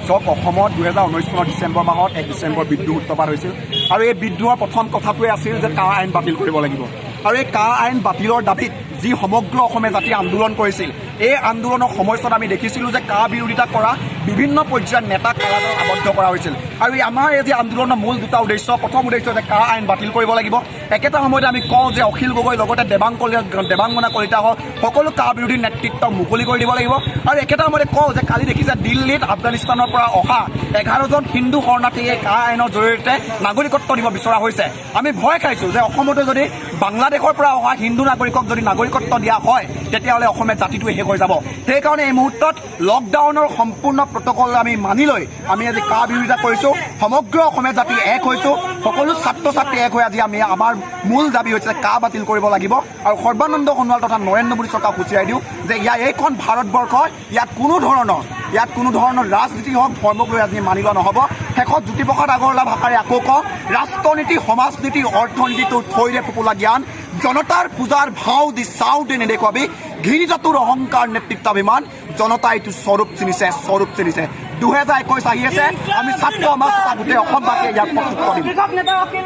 চাওক, অসমত 2019 চনৰ ডিচেম্বৰ মাহত 1 ডিচেম্বৰ বিদ্ৰোহ সূত্ৰপাত হৈছিল আৰু এই বিদ্ৰোহৰ প্ৰথম কথাটোৱে আছিল যে কা আইন বাতিল কৰিব লাগিব। আৰু এই কা আইন বাতিলৰ দাবীত যি সমগ্ৰ অসমীয়া জাতিয়ে আন্দোলন কৰিছিল, এই আন্দোলনৰ সময়ছোৱাত আমি দেখিছিলোঁ যে কা বিৰোধিতা কৰা বিভিন্ন পৰ্যায়ত নেতাক কাৰাগাৰত আবদ্ধ কৰা হৈছিল। আৰু এই আমাৰ এই যে আন্দোলনৰ মূল দুটা উদ্দেশ্য, প্ৰথম উদ্দেশ্য যে কা আইন বাতিল কৰিব লাগিব। একেটা সময়তে আমি কওঁ যে অখিল গগৈ, লগতে দেৱাং কলিতা, দেৱাংগনা কলিতা হওক, সকলো কা বিৰোধী নেতৃত্বক মুকলি কৰি দিব লাগিব। আৰু একেটা সময়তে কওঁ যে কালি দেখিছে, দিল্লীত আফগানিস্তানৰ পৰা অহা 11জন হিন্দু শৰণাৰ্থীক এই কা আইনৰ জৰিয়তে নাগৰিকত্ব দিব বিচৰা হৈছে। আমি ভয় খাইছোঁ যে অসমতো যদি বাংলাদেশৰ পৰা অহা হিন্দু নাগৰিকক যদি নাগৰিকত্ব দিয়া হয়, তেতিয়াহ'লে অসমীয়া জাতিটোৱে শেষ হৈ যাব। সেইকাৰণে এই মুহূৰ্তত লকডাউনৰ সম্পূৰ্ণ প্ৰট'কল আমি মানি লৈ আমি আজি কা বিৰোধিতা কৰিছোঁ। সমগ্ৰ অসমীয়া জাতি এক হৈছোঁ, সকলো ছাত্ৰ ছাত্ৰী এক হৈ আজি আমি আমাৰ মূল দাবী হৈছে কা বাতিল কৰিব লাগিব। আৰু সৰ্বানন্দ সোণোৱাল তথা নৰেন্দ্ৰ মোদী চৰকাৰক সূচিয়াই দিওঁ যে ইয়াৰ এইখন ভাৰতবৰ্ষ, ইয়াত কোনো ধৰণৰ ৰাজনীতি হওক, ধৰ্মক লৈ আজি মানি লোৱা নহ'ব। শেষত জ্যোতিপ্ৰসাদ আগৰৱালা ভাষাৰে আকৌ কওঁ, ৰাষ্ট্ৰনীতি, সমাজনীতি, অৰ্থনীতিটো থৈ দে ফোপোলা জ্ঞান, জনতাৰ পূজাৰ ভাও দি চাওঁতে নেদেখুৱাবি ঘৃণিত তোৰ অহংকাৰ, নেতৃত্বাভিমান। জনতাই এইটো স্বৰূপ চিনিছে, স্বৰূপ চিনিছে। 2021 আহি আছে, আমি ছাত্ৰ সমাজ তথা গোটেই অসমবাসীয়ে ইয়াক প্ৰত্যুত্তৰ দিম। কৃষক নেতা অখিল